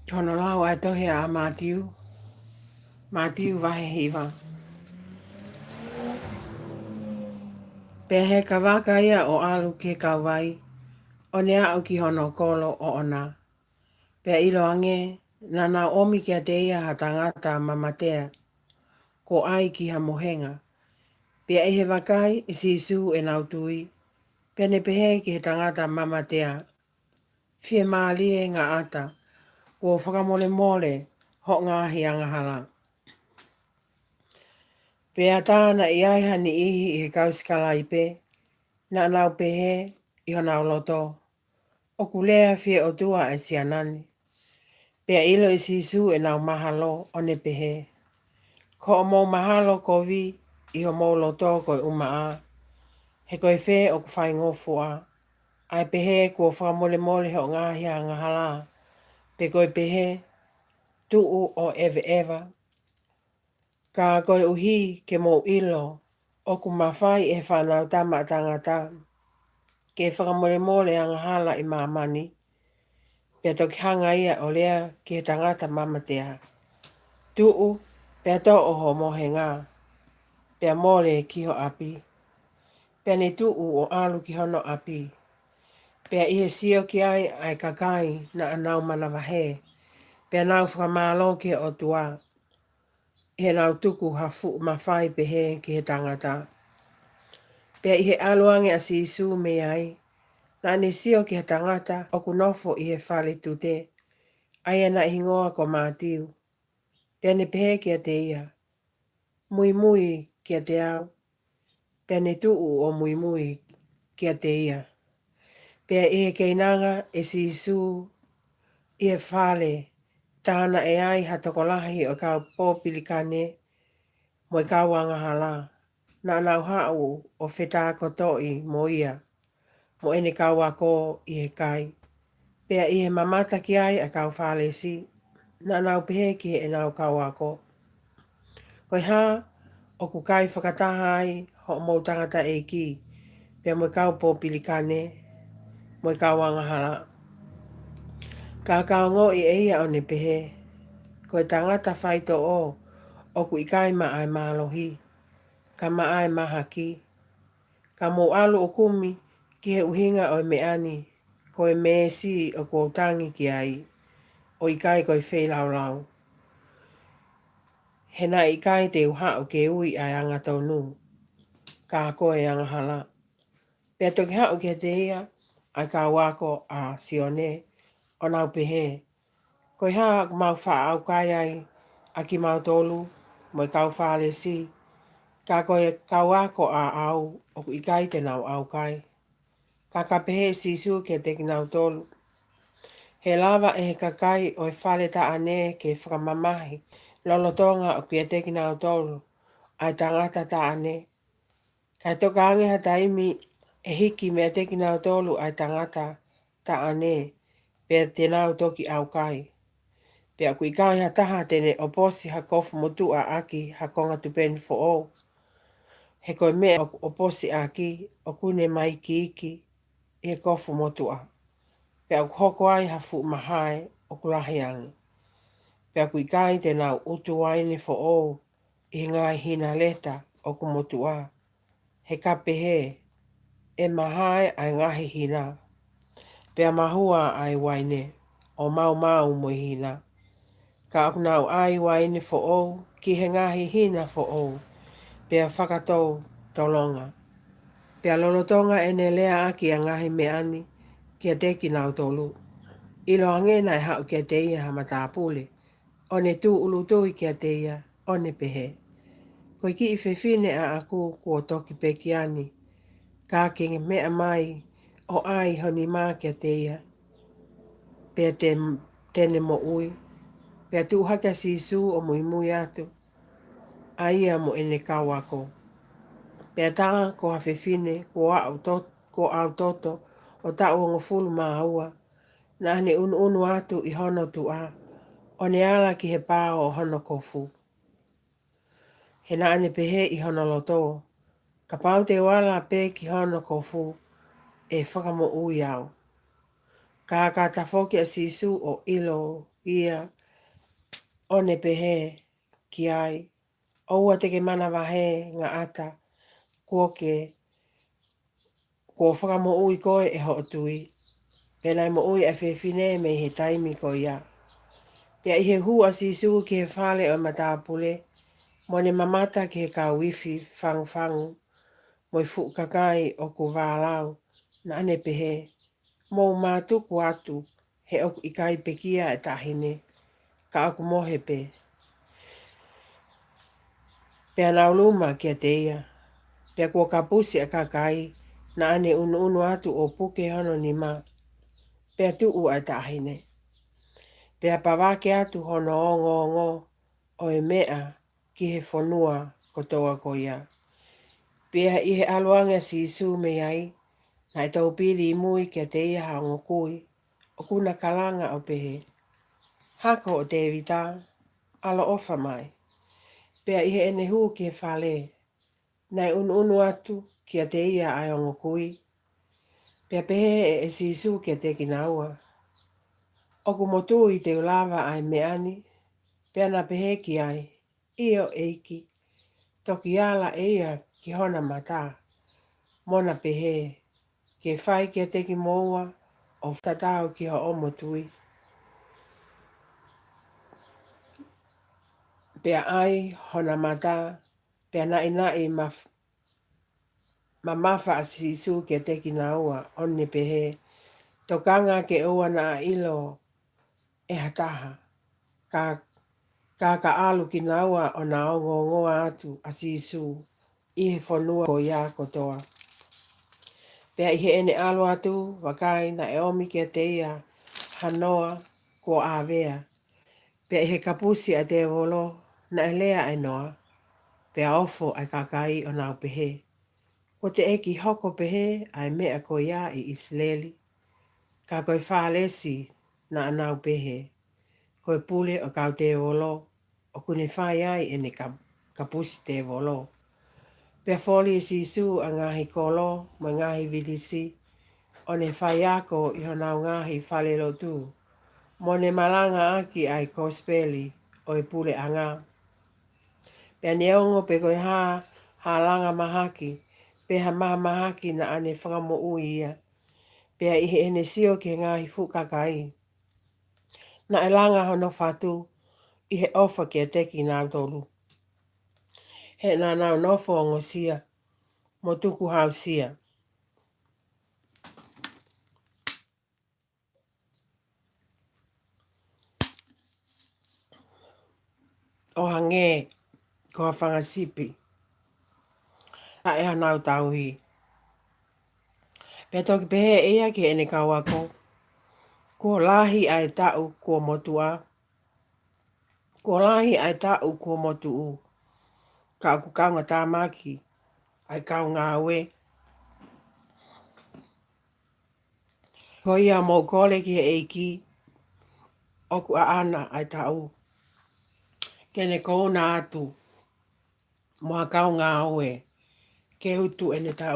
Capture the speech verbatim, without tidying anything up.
Ko hono lau ʻa e tohi ʻa Mātiu. Mātiu vahe hiva. Pea heka vaka ia ʻo ʻalu ki he kauvai, ʻo ne aʻu ki hono kolo ʻoʻona. Pea ʻiloange, naʻa nau ʻomi kiate ia ha tangata mamatea, kuo ʻai ki ha mohenga. Pea ʻi he vakai ʻe Sīsū ʻenau tui, pea ne pehē ki he tangata mamatea, Fiemālie ngata, kuo fakamolemole hoʻo ngaahi angahala. Pea tā naʻe ʻi ai ha niʻihi ʻi he kau sikalaipe, naʻa nau pehē ʻi honau loto, ʻOku lea fie ʻOtua ʻa e siana ni. Pea ʻilo ʻe Sīsū ʻenau mahalo, ʻo ne pehē, Ko hoʻomou mahalo kovi ʻi homou loto ko e ʻumaʻā, he ko e fē ʻoku faingofua, ʻa e pehē kuo fakamolemole hoʻo ngaahi angahala, pe ko e pehē, Tuʻu ʻo ʻeveʻeva? Ka koeʻuhi ke mou ʻilo ʻoku mafai ʻe he Fānautama ʻa Tangata ke fakamolemole angahala ʻi māmani, pea toki hanga ia ʻo lea ki he tangata mamatea, Tuʻu, pea toʻo ho mohenga, pea mole ki ho ʻapi. Pea ne tuʻu ʻo ʻalu ki hono ʻapi. Pea ʻi he sio ki ai ʻa e kakai naʻa nau manavahē, pea nau fakamālō ki he ʻOtua, ʻi heʻenau tuku ha fuʻu mafai pehē ki he tangata. Pea ʻi he ʻalu ange ʻa Sīsū mei ai, naʻa ne sio ki ha tangata ʻoku nofo ʻi he fale tute, ʻa ia naʻe hingoa ko Mātiu. Pea ne pehē kiate ia, Muimui kiate au. Pea ne tuʻu ʻo muimui kiate ia. Pea ʻi he keinanga ʻe Sīsū ʻi he fale, tā naʻe ai ha tokolahi ʻo e kau pōpilikane mo e kau angahala, naʻa nau haʻu ʻo fetākotoʻi mo ia mo ʻene kau ako ʻi he kai. Pea ʻi he mamata ki ai ʻa e kau Fālesi, naʻa nau pehē ki heʻenau kau ako, Ko e hā ʻoku kai fakataha ai hoʻomou tangataʻeiki pea mo e kau pōpilikane mo e kau angahala? Ka ka ongoʻi ʻe ia ʻo ne pehē, Ko e tangata faitoʻo ʻoku ʻikai maʻa e mālohi, ka maʻa e mahaki. Ka mou ʻalu ʻo kumi ki he ʻuhinga ʻo e meʻa ni, ko e meesi ʻoku ou tangi ki ai, ʻo ʻikai ko e feilaulau. He naʻe ʻikai te u haʻu ke ui ʻa e angatonu, ka ko e angahala. Pea toki haʻu kiate ia ʻa e kau ako ʻa Sione, ʻo nau pehē, Ko e hā ʻoku mau faʻa ʻaukai ai ʻa kimautolu mo e kau Fālesi, ka ko e kau ako ʻaʻau ʻoku ʻikai te nau ʻaukai? Ka ka pehē ʻe Sīsū kiate kinautolu, He lava ʻe he kakai ʻo e fale taʻane ke fakamamahi lolotonga ʻoku ʻiate kinautolu ʻa e tangata taʻane. Ka ʻe toka ange ha taimi ʻe hiki meiate kinautolu ʻa e tangata taʻane, pea te nau toki ʻaukai. Pea ʻoku ʻikai ha taha te ne ʻoposi ha kofu motuʻa ʻaki ha konga tupeni foʻou. He ko e meʻa ʻoku ʻoposi ʻaki ʻoku ne maikiiki ʻi he kofu motuʻa, pea ʻoku hoko ai ha fuʻu mahae ʻoku lahi ange. Pea ʻoku ʻikai te nau ʻutu uaine foʻou ʻi he ngaahi hina leta ʻoku motuʻa, he ka pehē, ʻe mahae ʻa e ngaahi hina, pea mahua ʻa e uaine, ʻo maumau mo e hina. Ka ʻoku nau ʻai uaine foʻou ki he ngaahi hina foʻou, pea fakatotolonga. Pea lolotonga ʻene lea ʻaki ʻa e ngaahi meʻa ni kiate kinautolu, ʻiloange naʻe haʻu kiate ia ha matāpule, ʻo ne tūʻulutui kiate ia, ʻo ne pehē, Ko e kiʻi fefine ʻaʻaku kuo toki pekia ni, ka ke meʻa mai ʻo ʻai ho nima kiate ia, pea te, te ne moʻui. Pea tuʻu hake ʻa Sīsū ʻo muimui atu, ʻa ia mo ʻene kau ako. Pea tā ko ha fefine kuo ʻau to-, kuo ʻau toto ʻo taʻu hongofulu mā ua, naʻa ne ʻunuʻunu atu ʻi hono tuʻa, ʻo ne ala ki he pao ʻo hono kofu. He naʻa ne pehē ʻi hono loto, Kapau te u ala pē ki hono kofu, ʻe fakamoʻui au. Ka ka tafoki ʻa Sīsū ʻo ʻilo ia, ʻo ne pehē ki ai, ʻOua te ke manavahē, Ngaʻata, kuo ke, kuo fakamoʻui koe ʻe hoʻo tui. Pea naʻe moʻui ʻa e fefine mei he taimi ko ia. Pea ʻi he hū ʻa Sīsū ki he fale ʻo e matāpule, mo ne mamata ki he kau ifi fangufangu mo e fuʻu kakai ʻoku vālau, naʻa ne pehē, Mou mātuku atu, he ʻoku ʻikai pekia ʻa e taʻahine, ka ʻoku mohe pē. Pea nau luma kiate ia, pea kuo kapusi ʻa e kakai, naʻa ne ʻunuʻunu atu ʻo puke hono nima, pea tuʻu ʻa e taʻahine. Pea pavake atu hono ongoongo ʻo e meʻa ki he fonua kotoa ko ia. Pea ʻi he ʻalu ange ʻa Sīsū mei ai, naʻe toupili ʻi mui kiate ia ha ongo kui, ʻoku na kalanga ʻo pehē, Hako ʻo Tēvita, ʻaloʻofa mai. Pea ʻi heʻene hū ki he fale, naʻe ʻunuʻunu atu kiate ia ʻa e ongo kui. Pea pehē ʻe Sīsū kiate kinaua, ʻOku mo tui te u lava ʻa e meʻa ni? Pea na pehē ki ai, ʻIo, ʻEiki. Toki ala ʻe ia ki hona mata, mo na pehē, Ke fai kiate kimoua ʻo fakatatau ki hoʻomo tui. Pea ʻai hona mata, pea naʻinaʻi maf-, mamafa ʻa Sīsū kiate kinaua, ʻo ne pehē, Tokanga ke ʻoua naʻa ʻilo ʻe ha taha. Ka, ka ka ʻalu kinaua ʻo na ongoongoa atu ʻa Sīsū ʻi he fonua ko ia kotoa. Pea ʻi heʻene ʻalu atu, vakai, naʻe ʻomi kiate ia ha noa kuo ʻāvea. Pea ʻi he kapusi ʻa e tēvolo, naʻe lea ʻa e noa, pea ofo ʻa e kakai ʻo nau pehē, Kuo teʻeki hoko pehē ʻa e meʻa ko ia ʻi ʻIsileli? Ka ko e Fālesi naʻa nau pehē, Ko e pule ʻo e kau tēvolo ʻoku ne fai ai ʻene ka-, kapusi tēvolo. Pea foli ʻe Sīsū ʻa e ngaahi kolo mo e ngaahi vilisi, ʻo ne faiako ʻi honau ngaahi falelotu, mo ne malangaʻaki ʻa e kosipeli ʻo e puleʻanga. Pea neongo pe ko e hā ha langa mahaki, pe ha mahamahaki, naʻa ne fakamoʻui ia. Pea ʻi heʻene sio ki he ngaahi fuʻu kakai, naʻe langa hono fatu ʻi he ʻofa kiate kinautolu, he naʻa nau nofo ongosia mo tukuhausia, ʻo hangē ko ha fanga sipi taʻe hanau tauhi. Pea toki pehē ʻe ia ki heʻene kau ako, Kuo lahi ʻa e taʻu kuo mo tuʻa, kuo lahi ʻa e taʻu kuo mo tuʻu, ka ʻoku kaungatāmaki ʻa e kau ngāue. Ko ia, mou kole ki he ʻEiki ʻoku ʻaʻana ʻa e taʻu, ke ne kouna atu mo ha kau ngāue ke utu ʻene taʻu.